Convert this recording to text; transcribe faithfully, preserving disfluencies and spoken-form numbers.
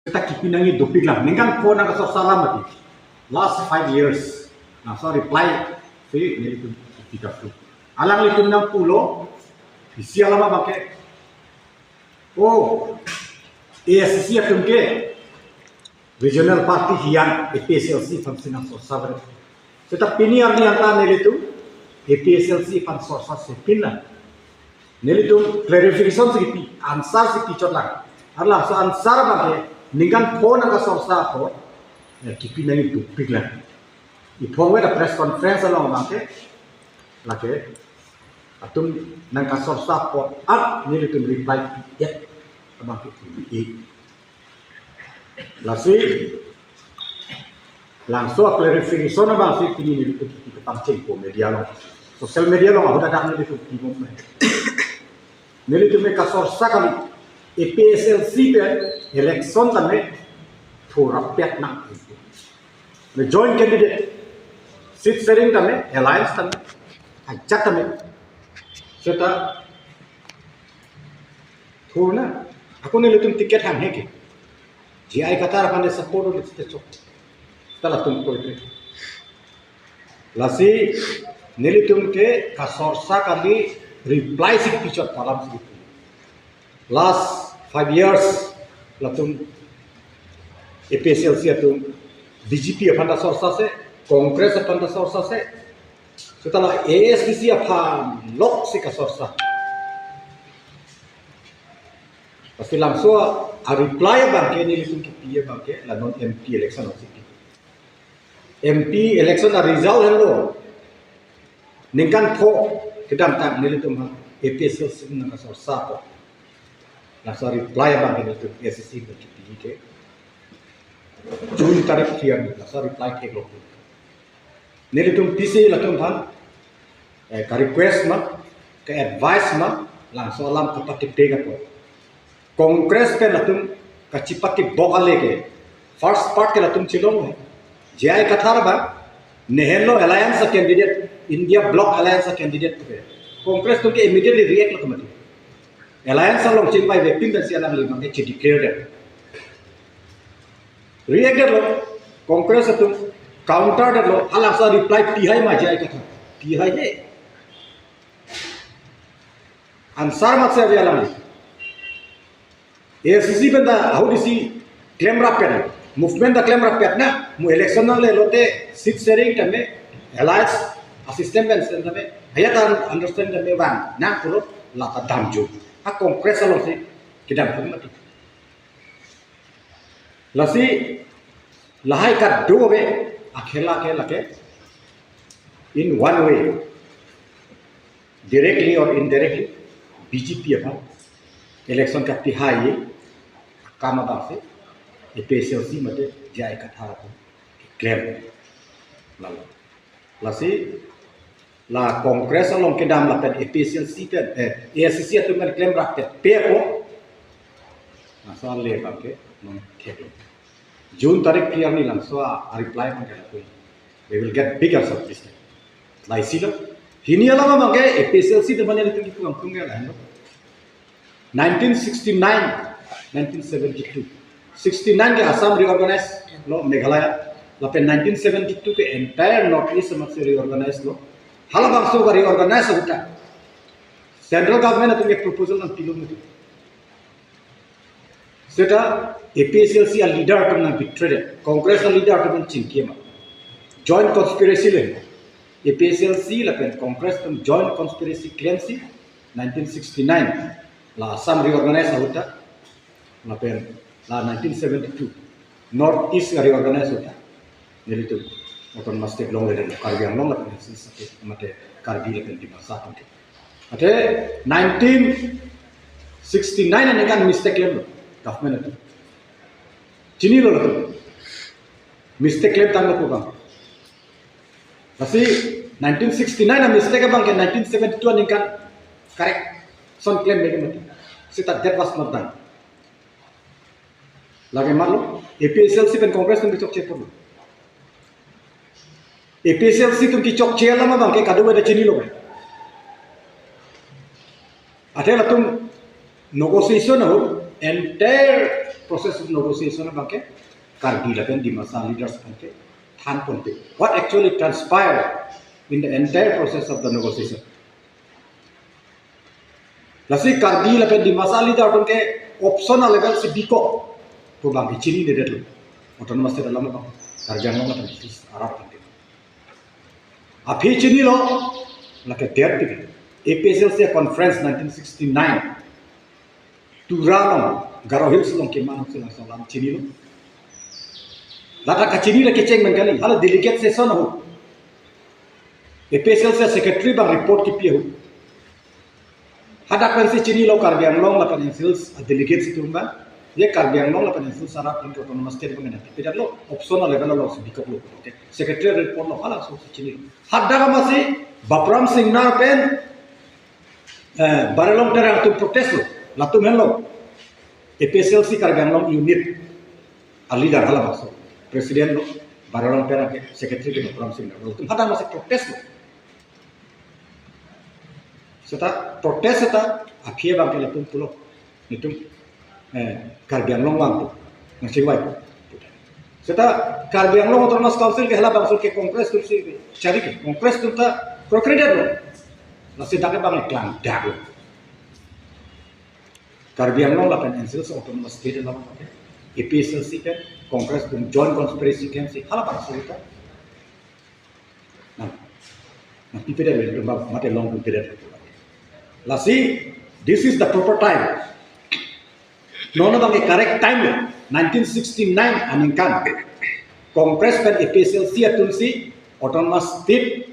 Seta kipi nangji dopik lang. Ningkan pho nangkasorsa alam mati. Last five years. Nangso reply si nelitum kipi kaplo. Alanglitum nangpulo. Isi alam abang ke. Oh, A S D C atum ke regional party hian A P H L C aphan si nangsorsa ber. Seta pini arni anta nelitum A P H L C aphan sorsa si pin lang. Nelitum clarification si kipi, answer si kichot lang. Arlangso answer abang ke ningkan pho nangkasorsa apot, eh, kipi nangji dopik lang. Iphong weda press conference along abang ke, lake, atum nangkasorsa apot, at nelitum reply pi-et abang ke i. Lasi, langso clarification abang si pini nelitum kipi kapangcheng po media along. Social media along ahut adak nelitum kipi bom. Nelitum ke kasorsa kali A P H L C pen election tame thurapet nang. Le joint candidate, seat sharing tame, alliance tame, ajat tame. Seta thurna, ako nelitum ticket hanghe ke. J I Kathar aphan support ulit seta chok. Seta latum koite. Lasi nelitum ke kasorsa kali reply si kichot alam si. Last five years latum A P H L C atum B J P aphan ta sorsa se, Congress aphan ta sorsa se, seta la A S D C aphan lok si kasorsa. Pasti langso a reply abang ke nelitum kipi abang ke la non M P election si kipi. M P election a result henlo. Ningkan pho kedamtang nelitum ha A P H L C nangkasorsa apot. Langso reply abang ke nelitum A S D C kipi ke. June tarik tiang langso reply theklo. Nelitum P C latum aphan, eh, ka request ma, ka advice ma, langso alam kapatipte kapo. Congress pen latum kachipatibok ale ke. First part ke latum chilong he. J I Kathar abang, ne henlo alliance a candidate, India Bloc alliance a candidate ke. Congress atum ke immediately react lo kemati. Alliance along chingvaivepin pensi alangli abang ke chideclare det. React detlo, Congress atum counter detlo, halangso reply pihai ma J I Kathar. Pihai he. Answer mat se avi alangli. A S D C pen ta ahut isi klemrap pen, movement ta klemrap pen na, mo election nangle lote seat sharing tame, alliance a system pen sen tame, haya ta understand tame vang nang pulo lata damju. Ha Congress along si kedam pun mati. Lasi lahai kado ave akhela ke lake in one way, directly or indirectly, B J P aphan election kapihai akam abang si A P H L C mate J I Kathar atum keklem. Lalu. Lasi la Congress along kedam lapen A P H L C pen, eh, A S D C atum pen klemrap pen pe apo. Nasa le abang ke non kek. June tarik tiang ni langso a reply abang ke lapu. We will get big answer this time. Laisi lo. Hini alam abang ke A P H L C teman yang itu langsung ya lah. Nineteen sixty-nine, nineteen seventy-two. Sixty-nine ke Assam reorganize lo Meghalaya. Lapen nineteen seventy-two ke entire North East amat si reorganize lo. Halabangso ka reorganize ahut ta central government atum ke proposal nangpilo mati. Seta A P H L C a leader atum nang betray det. Congress a leader atum nang chingki ma. Joint conspiracy le. A P H L C lapen Congress atum joint conspiracy claim si nineteen sixty-nine la Assam reorganize ahut ta, lapen la nineteen seventy-two North East reorganize ahut ta, nelitum autonomous state longle, Karbi Anglong lapen Hill Hills state mate Karbi lapen Dimasa atum ke. Ate nineteen sixty-nine aningkan mistake klemlo government atum. Chinilo latum. Mistake klemtanglo pu abang. Lasi nineteen sixty-nine a mistake abang ke nineteen seventy-two aningkan correction klem lagi mati. Seta that was not done. Lake malo, A P H L C pen Congress atum kechokche pulo. A P H L C atum kechokche alam abang ke kadokave ta chinilo. Athe latum negotiation ahut entire process of negotiation abangke Karbi lapen Dimasa leaders abangke than ponpe. What actually transpired in the entire process of the negotiation? Lasi Karbi lapen Dimasa leader abangke option a-level si bikok pu abangke chininedet lo. Autonomous State alam abang Karbi Anglong lapen East arat abangke. Aphi chinilo, lake der pik. A P H L C conference nineteen sixty-nine. Tura along, Garo Hills along keman si laso alam chinilo. Lata kachini lake cheng mengkali, hala delegate session ahut A P H L C secretary abang report kipi ahut. Hadak pensi chinilo Karbi Anglong lapen East Hills a-delegates atum abang. Ye Karbi Anglong lapen East Hills arat abangke Autonomous State abang nangpipedet lo, option a-level along si bikok lo. Okay. Secretary report lo, halabangso si chinilo. Hadak amatsi Bapram Singnar pen eh, Baralong Terang atum protest lo, latum henlo A P H L C Karbi Anglong unit a-leader halabangso. President lo Baralong Terang, ke secretary ke Bapram Singnar, latum hadak amatsi protest lo. Seta protest seta aphi abangke latum pulo, netum eh, Karbi Anglong vangpo, nangchingvai. Seta Karbi Anglong Autonomous Council ke halabangso ke Congress atum si chari ke, Congress atum ta krokredet lo. Lasi dak abang klangdak lo. Karbi Anglong lapen East Hills Autonomous State alam abangke A P H L C pen Congress atum joint conspiracy klem si halabangso ta. Nang, nangpipedet lo, mate longpipedet. Lasi, this is the proper time. Non abangke correct time lo. Nineteen sixty-nine aningkan Congress pen A P H L C atum si Autonomous State